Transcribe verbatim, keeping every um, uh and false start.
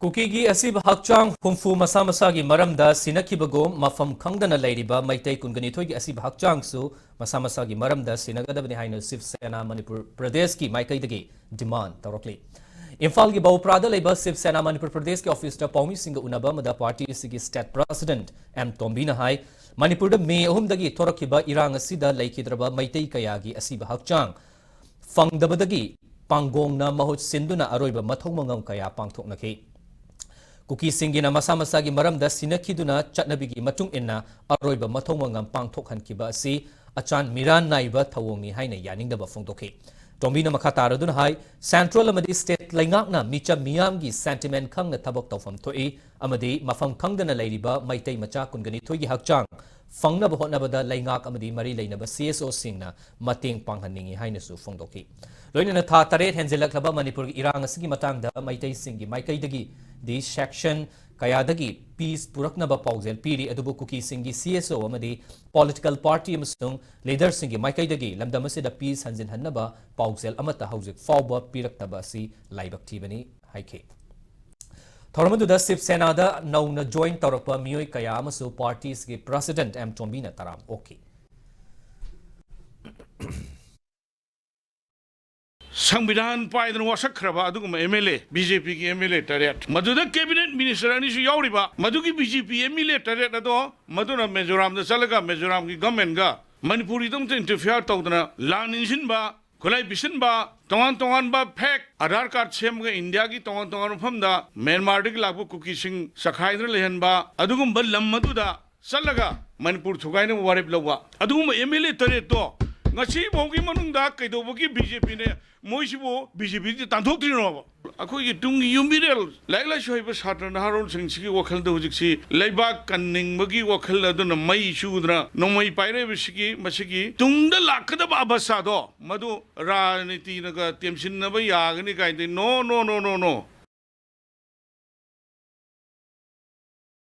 ꯀꯨꯀꯤꯒꯤ ꯑꯁꯤꯕ ꯍꯛꯆꯥꯡ ꯍꯨꯝꯐꯨ ꯃꯁꯥ ꯃꯁꯥꯒꯤ ꯃꯔꯝꯗ ꯁꯤꯅꯈꯤꯕꯒꯨꯝ, ꯃꯐꯝ ꯈꯪꯗꯅ ꯂꯩꯔꯤꯕ ꯃꯩꯇꯩ ꯀꯨꯟꯒꯅꯤꯊꯣꯏꯒꯤ ꯑꯁꯤꯕ ꯍꯛꯆꯥꯡꯁꯨ ꯃꯁꯥ ꯃꯁꯥꯒꯤ ꯃꯔꯝꯗ ꯁꯤꯅꯒꯗꯕꯅꯤ ꯍꯥꯏꯅ ꯁꯤꯕ ꯁꯦꯅꯥ ꯃꯅꯤꯄꯨꯔ ꯄ꯭ꯔꯗꯦꯁꯀꯤ ꯃꯥꯏꯀꯩꯗꯒꯤ demand ꯇꯧꯔꯛꯂꯤ꯫ ꯏꯝꯐꯥꯜꯒꯤ ꯕꯧꯄ꯭ꯔꯥꯗ ꯂꯩꯕ ꯁꯤꯕ ꯁꯦꯅꯥ ꯃꯅꯤꯄꯨꯔ ꯄ꯭ꯔꯗꯦꯁꯀꯤ ꯑꯣꯐꯤꯁꯇ ꯄꯥꯎꯃꯤꯁꯤꯡꯒ ꯎꯅꯕ ꯑꯃꯗ ꯄꯥꯔꯇꯤ ꯑꯁꯤꯒꯤ state president ꯑꯦꯝ ꯇꯣꯝꯕꯤꯅ ꯍꯥꯏ, ꯃꯅꯤꯄꯨꯔꯗ ꯃꯦ ꯑꯍꯨꯝꯗꯒꯤ ꯊꯣꯔꯛꯈꯤꯕ ꯏꯔꯥꯡ ꯑꯁꯤꯗ ꯂꯩꯈꯤꯗ꯭ꯔꯕ ꯃꯩꯇꯩ ꯀꯌꯥꯒꯤ ꯑꯁꯤꯕ ꯍꯛꯆꯥꯡ ꯐꯪꯗꯕꯗꯒꯤ ꯄꯥꯡꯒꯣꯡꯅ ꯃꯍꯨꯠ ꯁꯤꯟꯗꯨꯅ ꯑꯔꯣꯏꯕ ꯃꯊꯧ ꯃꯉꯝ ꯀꯌꯥ ꯄꯥꯡꯊꯣꯛꯅꯈꯤ꯫ ꯀꯨꯀꯤꯁꯤꯡꯒꯤꯅ ꯃꯁꯥ ꯃꯁꯥꯒꯤ ꯃꯔꯝꯗ ꯁꯤꯟꯅꯈꯤꯗꯨꯅ ꯆꯠꯅꯕꯤꯒꯤ ꯃꯇꯨꯡ ꯏꯟꯅ ꯑꯔꯣꯏꯕ ꯃꯊꯧ ꯃꯉꯝ ꯄꯥꯡꯊꯣꯛꯍꯟꯈꯤꯕ ꯑꯁꯤ ꯑꯆꯥꯟ ꯃꯤꯔꯥꯟ ꯅꯥꯏꯕ ꯊꯧꯑꯣꯡꯅꯤ ꯍꯥꯏꯅ ꯌꯥꯅꯤꯡꯗꯕ ꯐꯣꯡꯗꯣꯛꯈꯤ꯫ ꯇꯣꯝꯕꯤꯅ ꯃꯈꯥ ꯇꯥꯔꯗꯨꯅ ꯍꯥꯏ, central ꯑꯃꯗꯤ state ꯂꯩꯉꯥꯛꯅ ꯃꯤꯆꯝ ꯃꯤꯌꯥꯝꯒꯤ sentiment ꯈꯪꯅ ꯊꯕꯛ ꯇꯧꯐꯝ ꯊꯣꯛꯏ ꯑꯃꯗꯤ ꯃꯐꯝ ꯈꯪꯗꯅ ꯂꯩꯔꯤꯕ ꯃꯩꯇꯩ ꯃꯆꯥ ꯀꯨꯟꯒꯅꯤꯊꯣꯏꯒꯤ ꯍꯛꯆꯥꯡ ꯐꯪꯅꯕ ꯍꯣꯠꯅꯕꯗ ꯂꯩꯉꯥꯛ ꯑꯃꯗꯤ ꯃꯔꯤ ꯂꯩꯅꯕ CSOꯁꯤꯡꯅ ꯃꯇꯦꯡ ꯄꯥꯡꯍꯟꯅꯤꯡꯏ ꯍꯥꯏꯅꯁꯨ ꯐꯣꯡꯗꯣꯛꯈꯤ꯫ ꯂꯣꯏꯅꯅ ꯊꯥ ꯇꯔꯦꯠ ꯍꯦꯟꯖꯤꯜꯂꯛꯂꯕ ꯃꯅꯤꯄꯨꯔꯒꯤ ꯏꯔꯥꯡ ꯑꯁꯤꯒꯤ ꯃꯇꯥꯡꯗ ꯃꯩꯇꯩꯁꯤꯡꯒꯤ ꯃꯥꯏꯀꯩꯗꯒꯤꯗꯤ section ꯀꯌꯥꯗꯒꯤ peace ꯄꯨꯔꯛꯅꯕ ꯄꯥꯎꯖꯦꯜ ꯄꯤꯔꯤ, ꯑꯗꯨꯕꯨ ꯀꯨꯀꯤꯁꯤꯡꯒꯤ CSO ꯑꯃꯗꯤ political party ꯑꯃꯁꯨꯡ leaderꯁꯤꯡꯒꯤ ꯃꯥꯏꯀꯩꯗꯒꯤ ꯂꯝꯗꯝ ꯑꯁꯤꯗ peace ꯍꯟꯖꯤꯟꯍꯟꯅꯕ ꯄꯥꯎꯖꯦꯜ ꯑꯃꯠꯇ ꯍꯧꯖꯤꯛ ꯐꯥꯎꯕ ꯄꯤꯔꯛꯇꯕ ꯑꯁꯤ ꯂꯥꯏꯕꯛ ꯊꯤꯕꯅꯤ ꯍꯥꯏꯈꯤ꯫ ꯊꯧꯔꯝ ꯑꯗꯨꯗ ꯁꯤꯕ ꯁꯦꯅꯥꯗ ꯅꯧꯅ join ꯇꯧꯔꯛꯄ ꯃꯤꯑꯣꯏ ꯀꯌꯥ ꯑꯃꯁꯨ ꯄꯥꯔꯇꯤꯁꯤꯒꯤ president ꯑꯦꯝ ꯇꯣꯝꯕꯤꯅ ꯇꯔꯥꯝ ꯑꯣꯛꯈꯤ꯫ ꯁꯪꯕꯤꯙꯥꯟ ꯄꯥꯏꯗꯅ ꯋꯥꯁꯛꯈ꯭ꯔꯕ ꯑꯗꯨꯒꯨꯝꯕ MLA, BJPꯒꯤ MLA ꯇꯔꯦꯠ, ꯃꯗꯨꯗ cabinet minister ꯑꯅꯤꯁꯨ ꯌꯥꯎꯔꯤꯕ, ꯃꯗꯨꯒꯤ BJP MLA ꯇꯔꯦꯠ ꯑꯗꯣ ꯃꯗꯨꯅ ꯃꯤꯖꯣꯔꯥꯝꯗ ꯆꯠꯂꯒ ꯃꯤꯖꯣꯔꯥꯝꯒꯤ governmentꯒ ꯃꯅꯤꯄꯨꯔꯒꯤꯗꯃꯛꯇ interfere ꯇꯧꯗꯅ ꯂꯥꯟ ꯏꯟꯁꯤꯟꯕ, ꯈꯨꯠꯂꯥꯏ ꯄꯤꯁꯤꯟꯕ, ꯇꯣꯉꯥꯟ ꯇꯣꯉꯥꯟꯕ fake ꯑꯙꯥꯔ ꯀꯥꯔꯗ ꯁꯦꯝꯃꯒ ꯏꯟꯗꯤꯌꯥꯒꯤ ꯇꯣꯉꯥꯟ ꯇꯣꯉꯥꯟꯕ ꯃꯐꯝꯗ ꯃ꯭ꯌꯥꯟꯃꯥꯔꯗꯒꯤ ꯂꯥꯛꯄ ꯀꯨꯀꯤꯁꯤꯡ ꯆꯈꯥꯏꯗꯨꯅ ꯂꯩꯍꯟꯕ, ꯑꯗꯨꯒꯨꯝꯕ ꯂꯝ ꯑꯗꯨꯗ ꯆꯠꯂꯒ ꯃꯅꯤꯄꯨꯔ ꯊꯨꯒꯥꯏꯅꯕ ꯋꯥꯔꯦꯞ ꯂꯧꯕ ꯑꯗꯨꯒꯨꯝꯕ MLA ꯇꯔꯦꯠꯇꯣ ꯉꯁꯤ ꯐꯥꯎꯒꯤ ꯃꯅꯨꯡꯗ ꯀꯩꯗꯧꯕꯒꯤ BJPꯅ ꯃꯣꯏꯁꯤꯕꯨ BJPꯗꯤ ꯇꯥꯟꯊꯣꯛꯇ꯭ꯔꯤꯅꯣꯕ? ꯑꯩꯈꯣꯏꯒꯤ ꯇꯨꯡꯒꯤ ꯌꯨꯝꯕꯤꯔꯦꯜ, ꯂꯥꯏꯔꯤꯛ ꯂꯥꯏꯁꯨ ꯍꯩꯕ ꯁꯥꯇ꯭ꯔ ꯅꯍꯥꯔꯣꯜꯁꯤꯡꯁꯤꯒꯤ ꯋꯥꯈꯜꯗ ꯍꯧꯖꯤꯛꯁꯤ ꯂꯩꯕꯥꯛ ꯀꯟꯅꯤꯡꯕꯒꯤ ꯋꯥꯈꯜ ꯑꯗꯨꯅ ꯃꯩ ꯆꯨꯗꯅ ꯅꯣꯡꯃꯩ ꯄꯥꯏꯔꯛꯏꯕꯁꯤꯒꯤ, ꯃꯁꯤꯒꯤ ꯇꯨꯡꯗ ꯂꯥꯛꯀꯗꯕ ꯑꯕꯁꯥꯗꯣ ꯃꯗꯨ ꯔꯥꯖꯅꯤꯇꯤꯅꯒ ꯇꯦꯝꯁꯤꯟꯅꯕ ꯌꯥꯒꯅꯤ ꯀꯥꯏꯅꯗꯤ, no, no, no, no, no.